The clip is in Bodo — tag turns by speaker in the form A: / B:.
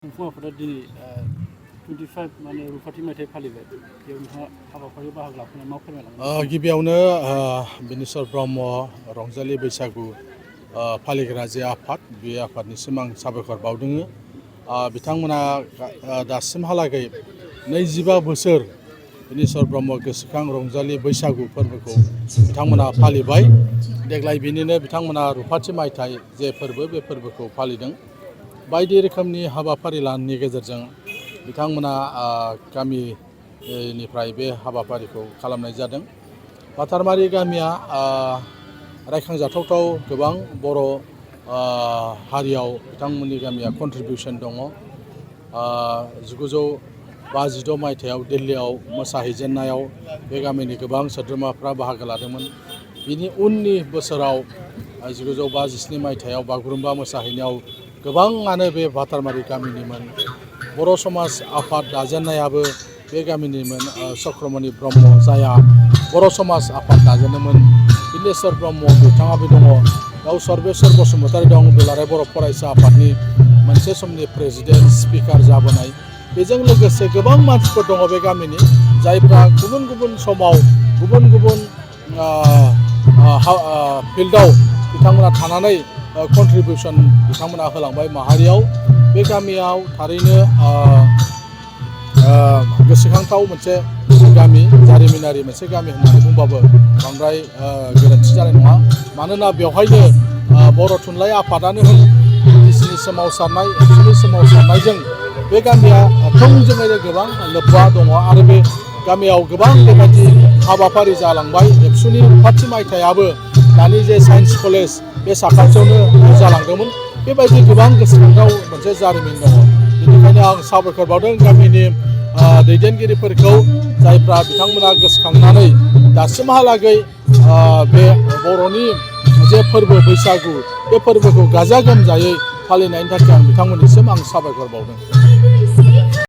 A: खुंफुं आफादा दिनै 25 माने रुफाथि मायथाइ फालिबाय बेयाव नोंथाङा हाबाफारियाव बाहागो लाफैनानै मा फोरमायलांगोन?
B: गिबियावनो बिनेस्वर ब्रह्म रंजालि बैसागु फालिग्रा जे आफाद बे आफादनिसिम आं साबायखर बावदों। बिथांमोना दासिमहालागै 25 बोसोर बिनेस्वर ब्रह्म गोसोखां रंजालि बैसागु फोरबोखौ बिथांमोना फालिबाय। देग्लाय बिनिनो बिथांमोना रुफाथि मायथाइ जे फोरबो बे फोरबोखौ फालिदों। बायदि रोखोमनि हाबाफारि लानायनि गेजेरजों बिथांमोना गामिनिफ्राय बे हाबाफारिखौ खालामनाय जादों। बातारमारि गामिया रायखांजाथावथाव गोबां बर' हारियाव बिथांमोननि गामिया कन्ट्रिबिउसन दङ। 1952 मायथाइयाव दिल्लीयाव मोसाहैजेननायाव बे गामिनि गोबां सोद्रोमाफ्रा बाहागो लादोंमोन। बिनि उननि बोसोराव 1957 मायथाइयाव बागुरुम्बा मोसाहैनायाव गोबाङानो बे बातारमारि गामिनिमोन। बर' समाज आफाद दाजेननायाबो बे गामिनिमोन। चक्रमणि ब्रह्म जाया बर' समाज आफाद दाजेनदोंमोन। बिनेस्वर ब्रह्म बिथाङाबो दङ। बेयाव सर्बेस्वर बसुमतारी दं, दुलाराय बर' फरायसा आफादनि मोनसे समनि प्रेसिडेन्ट स्पिकार जाबोनाय। बेजों लोगोसे गोबां मानसिफोर दङ बे गामिनि, जायफ्रा गुबुन गुबुन समाव गुबुन गुबुन फिल्डआव बिथांमोना थानानै कन्ट्रिबिउसन बिथांमोना होलांबाय माहारियाव। बे गामियाव थारैनो गोसोखांथाव मोनसे गामि, जारिमिनारि मोनसे गामि होननानै बुंबाबो बांद्राय गोरोन्थि जानाय नङा। मानोना बेवहायनो बर' थुनलाइ आफादानो होन, बिटिसिनि सोमावसारनाय, एबसुनि सोमावसारनायजों बे गामिया थोंजोङैनो गोबां लोब्बा दङ। आरो बे गामियाव गोबां बेबायदि हाबाफारि जालांबाय। एबसुनि रुफाथि मायथाइयाबो दानि जे साइन्स कलेज बे साखाथियावनो जालांदोंमोन। बेबायदि गोबां गोसोखांथाव मोनसे जारिमिन दङ। बेनिखायनो आं साबायखर बावदों गामिनि दैदेनगिरिफोरखौ, जायफ्रा बिथांमोना गोसोखांनानै दासिमहालागै बे बर'नि जे फोरबो बैसागु बे फोरबोखौ गाजा गोमजायै फालिनायनि थाखाय आं बिथांमोननिसिम साबायखर बावदों।